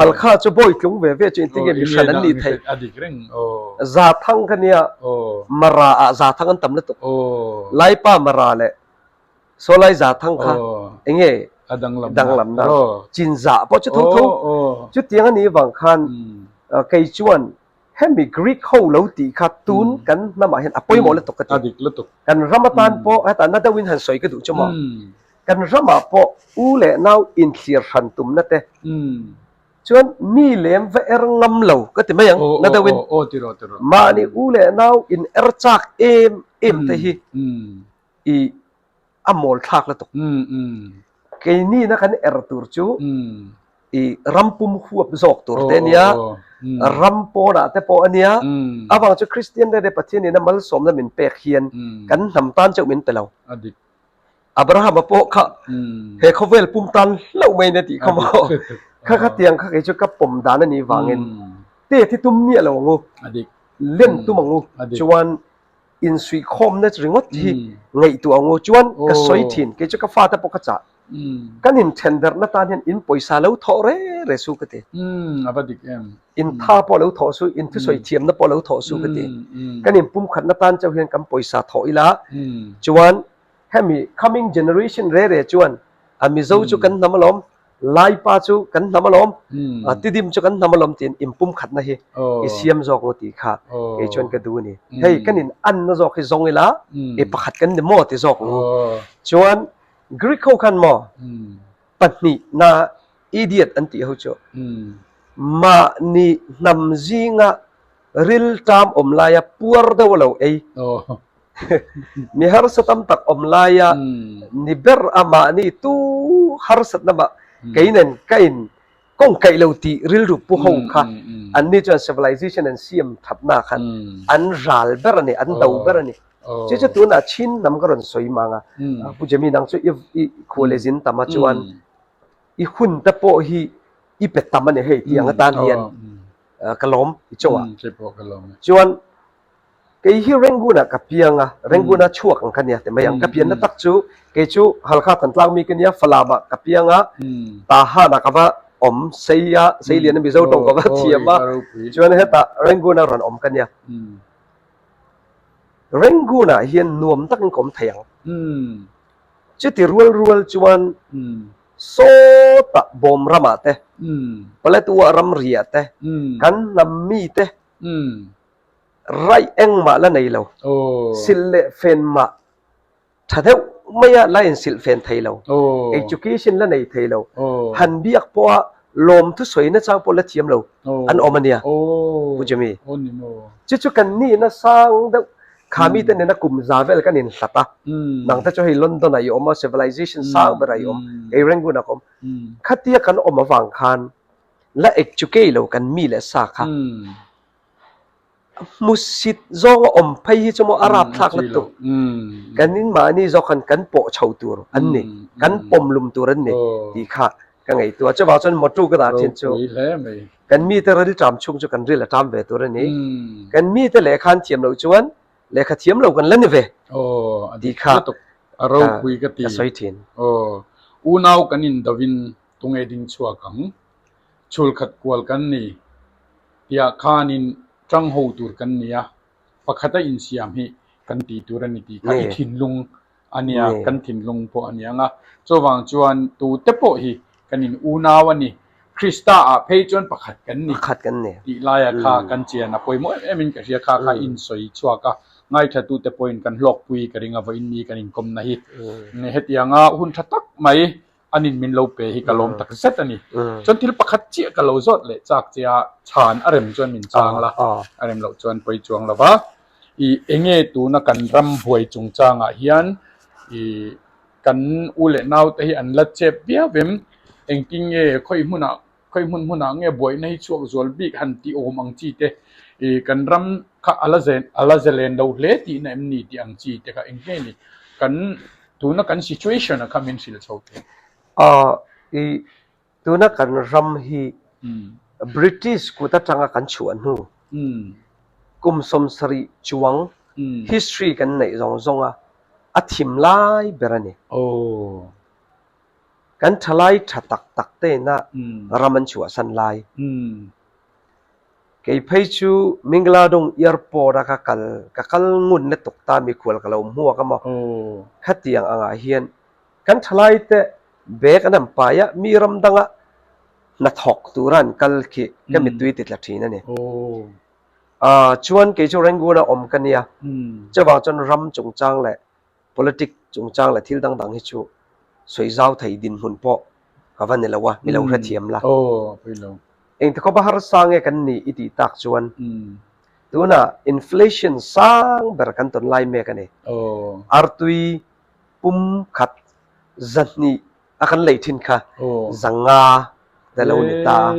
Halkha chu Bawitlung ve ve chu engtin nge mihran an nih theih? Zathang kha nia, Mara ah Zathang an tam lutuk. Laipa Mara leh Sawlai Zathang kha enge danglamna? Chinzah pawh chu tho tho. Chutiang a nih vang khan kei chuan Hemi Greek ho lo tih kha tun kan hnamah hian a pawimawh lutuk ka ti. A dik lutuk. Kan ram atan pawh hetah na deuhin han sawi ka duh chu maw. Kan ramah pawh u leh nau inthlir hran tumna te chuan mi lem va er ngam lo ka ti mai ang na deuhin. Mahni u leh nau in er chak em em te hi i a mawl thlak lutuk. Keini na kan er tur chu i ram pum huap zawk tur te ania, ram pawnah te pawh ania. Avang chu Kristian rere Pathian in a malsawmna min pek hian kan hnam tan chauh min pe lo. Abrahama pawh kha he khawvel pum tan hlauh mai nia tih kha maw. Kha khatiang kha kei chu ka pawm dan a nih vangin te thi tum miah lo ang u, len tum ang u chuan insuihkhawmna ringawt hi ngaihtuah ang u chuan ka sawi thin kei chu ka fate pawh ka chah kan inthendarhna tan hian in pawisa lo thawh re re su ka ti a va dik em in tha pawh lo thawh su in thusawi thiamna pawh lo thawh su ka ti kan inpumkhatna tan chauh hian kan pawisa thawh ila chuan hemi coming generation re re chuan a Mizo chu kan hnam alawm Laipa chu kan hnam alawm, Tidim chu kan hnam alawm tiin inpumkhatna hi i siam zawk maw tih kha kei chuan ka duh a ni. Hei kan in anna zawk hi zawng ila i pakhat kan ni maw ti zawk ang. Chuan Greek ho khan maw pahnihna idiot an tih ho chu mahni hnam zinga rilṭam awm laia puar deuh a lo ei. Mi harsa tam tak awm laia ni ber a mahni tu harsatna mah kei nen ka in kawng kaih lo tih rilru pu ho kha anni chuan civilization an siam thatna khan an ral ber a ni, an do ber a ni. Chu chu tunah Chin hnam ka rawn sawi mang a, Pu Jimmy nang chu i khua leh zin tam a chuan i hun te pawh hi i pe tam a ni hei tih ang atan hian ka lawm i chungah. Chuan Kei hi Rangoon ah ka piang a, Rangoon a chhuak ang ka nia ti mai ang. Ka pianna tak chu kei chu Halkha Thantlang mi ka nia, Falam ah ka piang a, Tahan ah ka va awm sei a, sei lian a Mizo tawng ka va thiam a, chuan hetah Rangoon a rawn awm ka nia. Rangoon ah hian nuam takin ka awm thei ang. Chuti rual rual chuan sawtah bawm ramah te, Paletwa ramriah te, kan hnam mite raih engmah la nei lo, silh leh fen mah tha deuh maia la insilh fen thei lo, education la nei thei lo, han biak pawha lawmthu sawi nachang pawh la thiam lo an awm a nia, Pu Jimmy. Chu chu kan nihna sang deuh kha mite nena kum za vel kan inhlat a, nang te chu hei London ah i awm a, civilization sang berah i awm, kei Rangoon ah ka awm. Khatia kan awm avang khan la educate lo kan mi leh sa kha. Hmusit zawnga awm phei hi chu maw a rapthlak lutuk. Kan in mahni zawk khan kan pawh chho tur an ni, kan pawm lum tur an ni tih kha ka ngaihtuah. Chuvang chuan mawtu ka dah thin chu kan mite rilṭam chhung chu kan ril a ṭam ve tur a ni. Kan mite lehkha an thiam loh chuan lehkha thiam lo kan la ni ve tih kha ka sawi thin. Unau kan indovin tunge ding chhuak ang? Chhulkhat kual kan ni tiah khanin tang ho tur kan ni a, pakhata insiam hi kan tih tur a ni tih kha i thinlung a nia, kan thinlung pawh a ni ang a. Chuvang chuan tute pawh hi kan in unau a ni, Krista ah phei chuan pakhat kan ni tih laia kha kan chian a pawimawh em em in ka hria, kha kha insawi chhuak a, ngaithlatute pawhin kan hlawkpui ka ring a vawiin ni kan inkawmna hi. Hetianga hun tha tak mai an in min lo pe hi ka lawm tak zet a ni. Chuan thil pakhat chiah ka lo zawt leh chak che a, chhan a rem chuan min chang la, a rem loh chuan pawi chuang lo va. I enge tuna kan ram buai chungchangah hian i kan u leh naute hi an la chep viau em? Engtin nge khawi hmunah khawi hmun hmunah nge buaina hi chhuak zual bik han tih awm ang chi te i kan ram kha a la zen a la zelen lo hle tihna em ni tih ang chi te kha eng nge ni kan Tuna kan situation a kha min hrilh chho thei. Aw, i tuna kan ram hi British kut atanga kan chhuah hnu kum 70 chuang history kan neih zawng zawng a, a thim lai ber a ni. Kan thalai tha tak tak te ina ram an chhuahsan lai. Kei phei chu Mingladong Airport a ka kal, ka kal ngun lutuk ta mikhual ka lo hmuak a maw? Khatiang angah hian kan thalai te bag an han pai a, mi ram danga hnathawk tura an kal khi ka mittui ti tla thin a ni. Chuan kei chu Rangoon a awm ka nia, chuvang chuan ram chungchang leh Politic chungchang leh thil dang dang hi chu sawi zau thei dinhmun pawh ka va ni lo a, mi lo hrethiam la. Engti khawpa harsa nge kan nih i tih tak chuan tunah inflation sang ber kan tawn lai mek a ni. Artui pum khat 200 a kan lei thin kha 500 te lo ni ta a.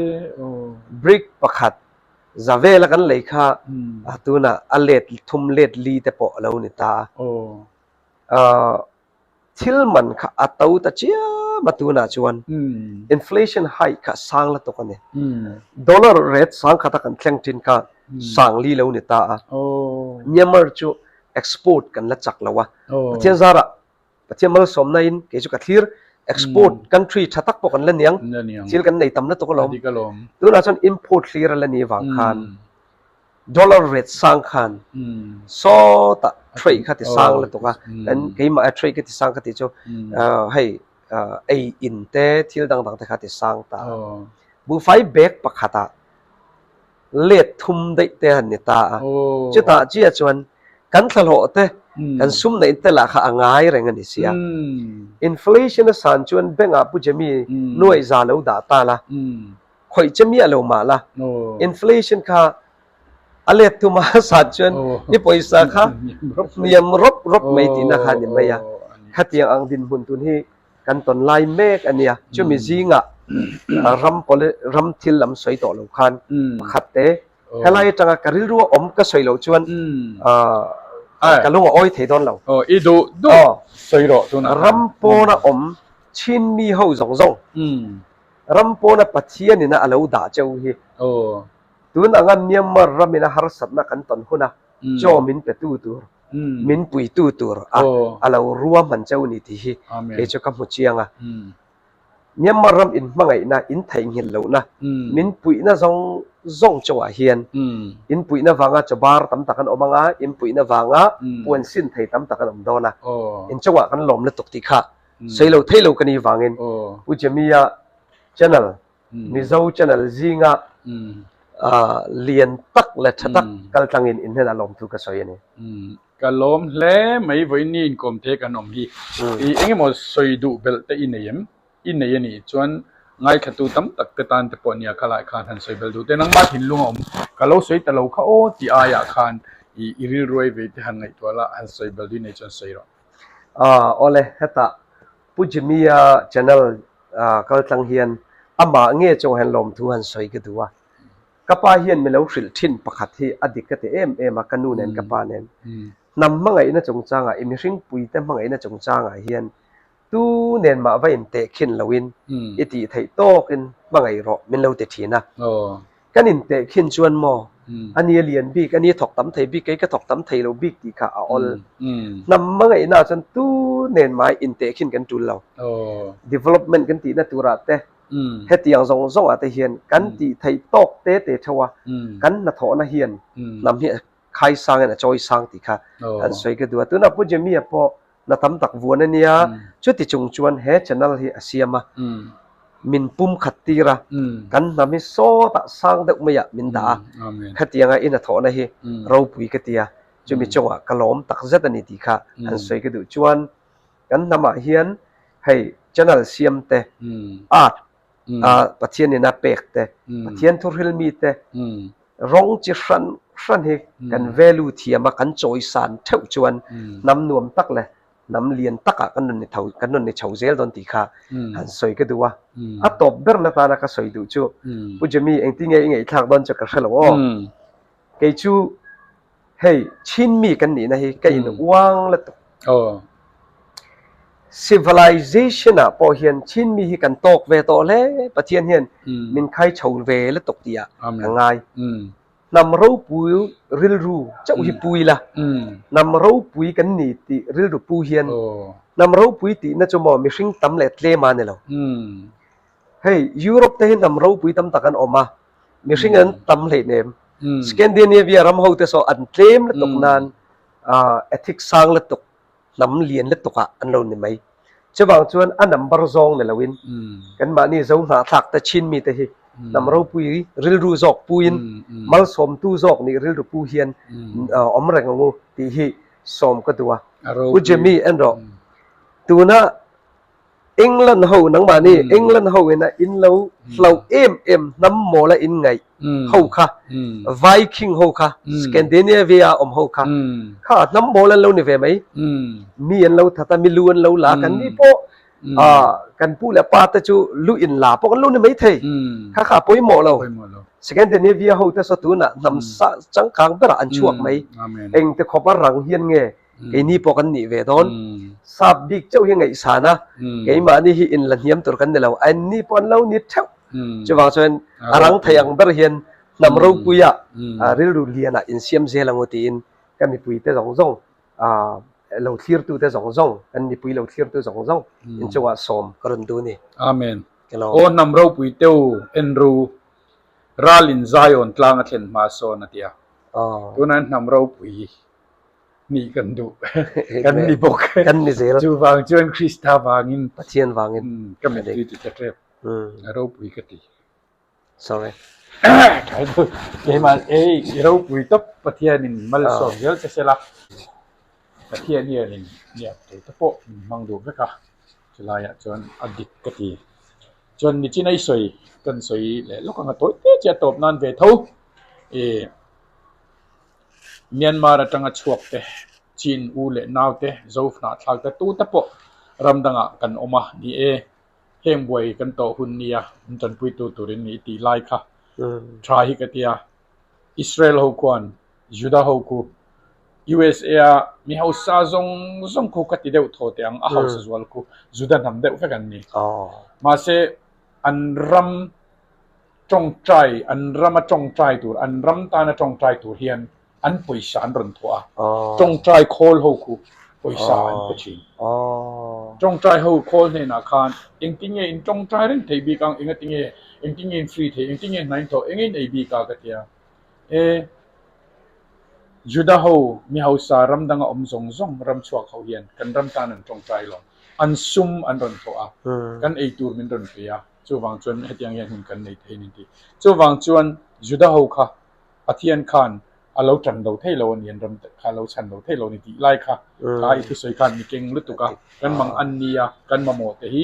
Brick pakhat za vela kan lei kha tunah a let thum let li te pawh a lo ni ta a. Thil man kha a to ta chiam a tunah chuan inflation high kha sang la tawk a ni. Dollar rate sang khata kan thleng thin kha sang li lo ni ta a. Myanmar chu export kan la chak lo a. Pathian zarah Pathian malsawmna in kei chu ka thlir export country tha tak pawh kan la niang thil kan nei tam lutuk alawm tunah chuan import hlir a la ni vang khan dollar rate sang khan sawtah trade kha ti sang lutuk a kan keimah a trade kha ti sang ka tih chu hei ei in te thil dang dang te kha ti sang ta buhfai bag pakhatah let thum daih te han ni ta a. Chutah chiah chuan kan thlahlawh te, kan sum neih te lah kha a ngai reng a ni sia. Inflation a san chuan bank ah Pu Jimmy nuaih za lo dah ta la, khawih che miah lo mah la, inflation kha a let thum a san chuan i pawisa kha hniam rawp rawp mai tihna kha a ni mai a. Khatiang ang dinhmun tun hi kan tawn lai mek a nia. Chumi zingah ram ram thil lam sawi tawh lo khan pakhat te helai atanga ka rilru a awm ka sawi loh chuan ka lung a awi thei dawn lo. I duh duh sawi rawh tunah khan. Ram pawna awm chin mi ho zawng zawng ram pawna Pathian ina a lo dah cheu hi tun anga Myanmar ramina harsatna kan tawn huna chaw min petu tur min puitu tur a a lo ruahman cheu ni tih hi kei chu ka hmu chiang a. Myanmar ram in hmangaihna, in theihnghilh lohna, min puihna zawng zawng chungah hian in puihna vanga chawbar tam tak an awm anga, in puihna vanga puan sin thei tam tak an awm dawn a, in chungah kan lawm lutuk tih kha sawi lo thei lo ka ni vangin Pu Jimmy-a channel, Mizo channel zinga lian tak leh tha tak kal tlangin in hnenah lawmthu ka sawi a ni. Ka lawm hle mai vawiin inkawm te kan awm hi. I engemaw sawi duh belh te i nei em? I nei a nih chuan ngaithlatu tam tak te tan te pawh nia khalai khan han sawi belh duh te nangmah thinlung a awm. Ka lo sawi ta lo kha aw tih aiah khan i i rilruai ve te han ngaihtuah la han sawi belh duh i nei chuan sawi rawh. Aw awle hetah Pu Jimmy-a channel kaltlang hian amah nge chawng hian lawmthu han sawi ka duh a. Ka pa hian mi lo hrilh thin pakhat hi a dik ka ti em em a, ka nu nen ka pa nen. Hnam hmangaihna chungchangah, i mihring puite hmangaihna chungchangah hian tu nen mah va intehkhin loin i tih theih tawkin hmangaih rawh min lo ti thin a. Kan intehkhin chuan maw, a ni a lian bik, a ni a thawk tam thei bik, kei ka thawk tam thei lo bik tih kha a awl. Hnam hmangaihnaah chuan tu nen mah intehkhin kan tul lo. Development kan tihna turah te, Hetiang zawng zawngah te hian kan tih theih tawk te te theuh a, kan hnathawhna hian hnam hi a khai sangin a chawi sang tih kha han sawi ka duh a. Tunah Pu Jimmy-a pawh hna tam tak vuan a nia, chuti chung chuan he channel hi a siam a, min pum khat tir a, kan hnam hi sawtah sang deuh maiah min dah a, khatianga i hnathawhna hi ropui ka ti a, chumi chungah ka lawm tak zet a ni tih kha han sawi ka duh chuan, Kan hnamah hian hei channel siam te, art a Pathian in a pek te, Pathian thuhril mi te, rawng chi hran hran hi kan value thiam a, kan chawisan theuh chuan hnam nuam tak leh hnam lian takah kan rawn ni tho, kan rawn ni chho zel dawn tih kha han sawi ka duh a. A tawp ber na tana ka sawi duh chu Pu Jimmy engtinge i ngaihthlak dawn chu ka hre lo aw. Kei chu Hei Chinmi kan nihna hi ka in uang la tuk. Civilization ah pawh hian Chinmi hi kan tawk ve tawh hle. Pathian hian min khai chho ve la tuk tih ah ka ngai. Hnam ropui rilru chauh hi pu ila. Hnam ropui kan ni tih rilru pu hian hnam ropui tihna chu maw mihring tam leh tlem a ni lo. Hei Europe te hi hnam ropui tam tak an awm a. Mihring an tam hleinem. Scandinavia ram ho te saw an tlem lutuk nan ethics sang lutuk, hnam lian lutuk ah an lo ni mai. Chuvang chuan a number zawng ni loin kan mahni zo hnahthlak te chin mi te hi hnam ropui rilru zawk puin malsawmtu zawk nih rilru pu hian awm reng ang u tih hi sawm ka duh a. U Jimmy en rawh. Tuna England ho nangmahni England ho ina in lo hloh em em hnam mawla in ngaih ho kha Viking ho kha Scandinavia awm ho kha kha hnam mawl an lo ni ve mai mi an lo that a mi lu an lo la kan ni pawh kan pu leh pa te chu lu in la pawh kan lo ni mai thei kha kha pawimawh lo Scandinavia ho te saw tunah hnam changkang berah an chhuak mai engte khawp a rang hian nge Keini pawh kan nih ve dawn. Sap bik chauh hi ngaihsan a, keimahni hi inla hniam tur kan ni lo. Anni pawh an lo ni theuh. Chuvang chuan a rang thei ang ber hian hnam ropuia rilru lianah insiam zel ang u tiin ka mipuite zawng zawng, lo thlirtute zawng zawng, kan mipui lo thlirtu zawng zawng inchungah sawm ka rawn duh a ni. Amen. Aw hnam ropui teu en ru, ralin Zion tlang a thlen hma sawn a ti a. Tunah hnam ropui Nih kan duh. Kan ni bawk. Kan ni zel. Chuvang chuan Krista vangin. Pathian vangin. Ka mittui ti ta tep. A ropui ka ti. Sorry. Keimah ei i ropui tawp Pathianin malsawm zel che sela. Pathian hianin nia thei te pawh min hmang duh vek a. Chulaiah chuan a dik ka ti. Chuan nichin a i sawi kan sawi leh lawk ang a tawi te che a tawp nan ve tho. Ih. Myanmar atanga chhuak te, Chin u leh nau te, Zo hnahthlak te tu te pawh ram dangah kan awm a ni e. Heng buai kan tawh hun nia min tanpuitu turin ni tih lai kha tha hi ka tia. Israel ho khuan Juda ho khu USA a mi hausa zawng zawng khu ka ti deuh thaw teh ang, a hausa zual khu Juda hnam deuh vek an ni. Mahse an ram Tawngtai, an rama tawngtai tur, an ram tana tawngtai tur hian an pawisa an rawn thawh a. Tawngtai khawl ho khu. Pawisa an pe thin. Tawngtai ho khawl hnenah khan engtin nge in tawngtai reng thei bik ang, engati nge, engtin nge in free thei, engtin nge hna in thawh, enge in ei bik a ka ti a. E, Juda ho mi hausa ram danga awm zawng zawng ram chhuak ho hian kan ram tan an tawngtai lo, an sum an rawn thawh a, kan ei tur min rawn pe a, chuvang chuan hetiang hian hun kan nei thei a ni ti. Chuvang chuan Juda ho kha Pathian khan a lo tan lo thei lo a ni, an ram kha a lo chhan lo thei lo a ni tih lai kha kha i thusawi khan mi keng lutuk a, kan mang an nia, kan mamawh te hi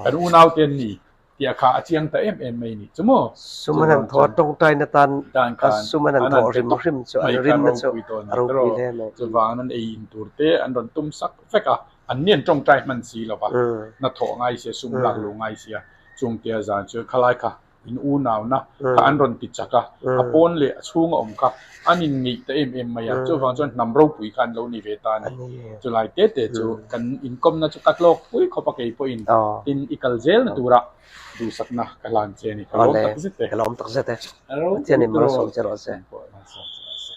kan unau te an ni tih kha a chiang ta em em mai a ni chu maw? Sum an han thawh a, tawngtaina tan a sum an han thawh hrim hrim chu an rinna chu a ropui hle mai. Chuvang an ei in tur te an rawn tum sak vek a, an ni an tawngtai hman si lo va, hnathawh ngai sia, sum lak luh ngai sia, chungte a zan chu khalai kha in unauna kha an rawn ti chak a, a pawn leh a chhunga awm kha an inngeih ta em em mai a, chuvang chuan hnam ropui kha an lo ni ve ta a ni. Chulai te te chu kan inkawmna chu ka tlawk pui khawp a kei pawhin tin i kal zelna tura duhsakna ka hlan che a ni. Ka lawm tak zet e. Ka lawm tak zet e. Pathian in malsawm che rawh se.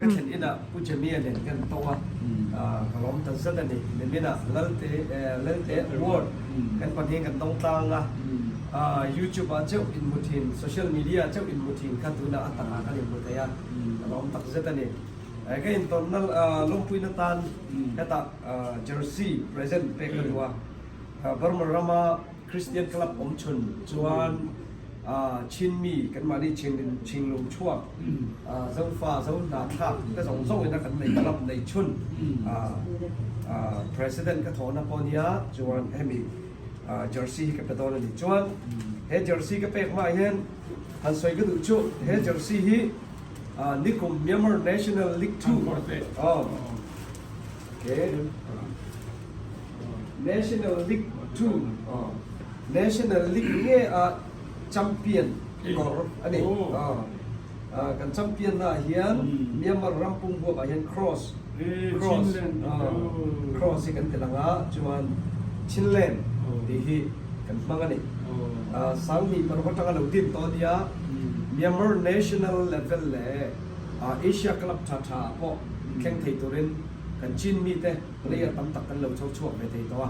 Ka thlen inah Pu Jamie nen kan to a, ka lawm ta zet a ni. Niminah Lalte Lalte Award kan pahnihin kan dawng tlang a, YouTube ah chauh inhmu thin, social media ah chauh inhmu thin kha tunah a takah kan inhmu thei a, ka lawm tak zet a ni. Ka intawnna lawmpuina tan hetah Jersey present pek ka duh a, Burma rama Christian Club awmchhun chuan Chinmi kanmahni Chinlung chhuak Zofa Zohnahthlak te zawng zawngin a kan nei club nei chhun President ka thawhna pawh nia chuan hemi jersey hi ka pe dawn a ni. Chuan he jersey ka pek hmaah hian han sawi ka duh chu he jersey hi nikum Myanmar National League 2 National League 2 National League nge a champion kawr a ni. Kan champion na ah hian Myanmar ram pum huap ah hian cross cross cross hi kan ti lang a chuan Chinland tih hi kan hmang a ni. Sanghnih paruk atanga lo din tawh a nia Myanmar National level leh Asia club tha tha ah pawh thleng thei turin kan Chin mite Player tam tak kan lo chho chhuak ve thei tawh a,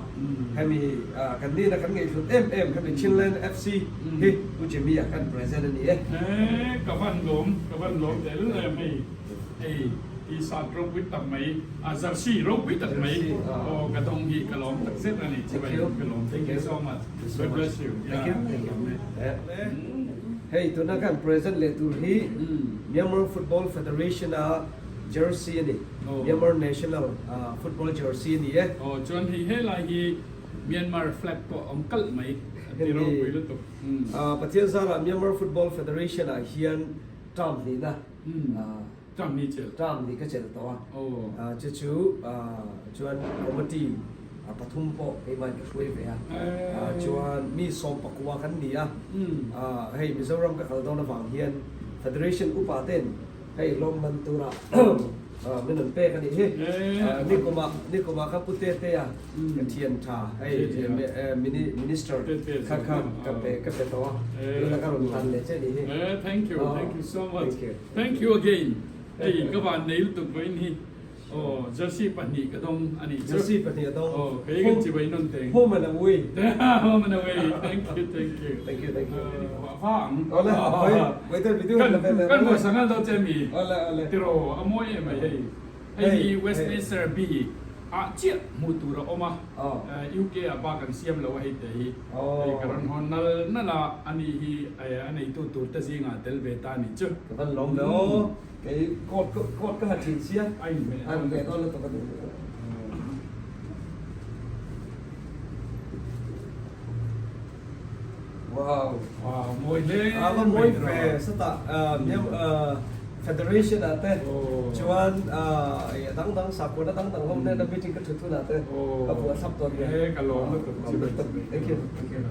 hemi kan nihna kan ngaihhlut em em hemi Chinland FC hi Pu Jimmy-a khan present a ni e. He ka van lawm, ka van lawm teh lul em hei, hei t-shirt ropui tak mai, a jersey ropui tak mai aw ka dawng hi ka lawm tak zet a ni, chibai ka lawm, thank you so much, God bless you. Thank you, thank you. Hei tuna kan present leh tur hi Myanmar Football Federation-a Jersey a ni. Myanmar national football jersey a ni e. Aw chuan hei helai hi Myanmar flag pawh a awm kalh mai a ti ropui lutuk. Pathian zarah Myanmar Football Federation ah hian term hnihna term hnih chelh term hnih ka chelh tawh a chu chu chuan committee pathum pawh keimah in ka hruai ve a chuan mi 19 kan ni a hei Mizoram ka kal dawn avang hian Federation upa ten Hei hlawm man tura min rawn pek a nih hi. Nikumah nikumah kha Pu Tetea ka thian tha hei minister kha kha ka pe ka pe tawh a tunah ka rawn tan leh che a nih hi. Thank you thank you so much thank you again hei ka van nei lutuk vawiin hi. Aw, jersey pahnih ka dawng a nih chu. Jersey pahnih a dawng. Aw, kei kan chibai nawn teng. Home and away. Home and away. Thank you, thank you. Thank you, thank you. Va ang. Awle, poi, poi tel video la vel. Kan hmuh sangal do che mi. Awle, awle. Tiro, a mawi em mai hei. Hei hi Westminster Abbey ah chiah hmuh tur a awm a. UK ah bak an siam lo a hei te hi. Hei ka rawn hawn nal nal a, ani hi a neitu tur te zingah tel ve ta a nih chu. Ka van lawm ve aw. Kei coat coat ka ha thin sia. A inhmeh dawn. A inhmeh dawn lutuk a ni. Wow. Wow, mawi hle. A va mawi ve sata Federation ah te chuan dang dang sakhuana dang dang ho nena meeting ka thut hunah te ka buah thlap dawn nia. Ka lawm lutuk. Thank you. Thank you.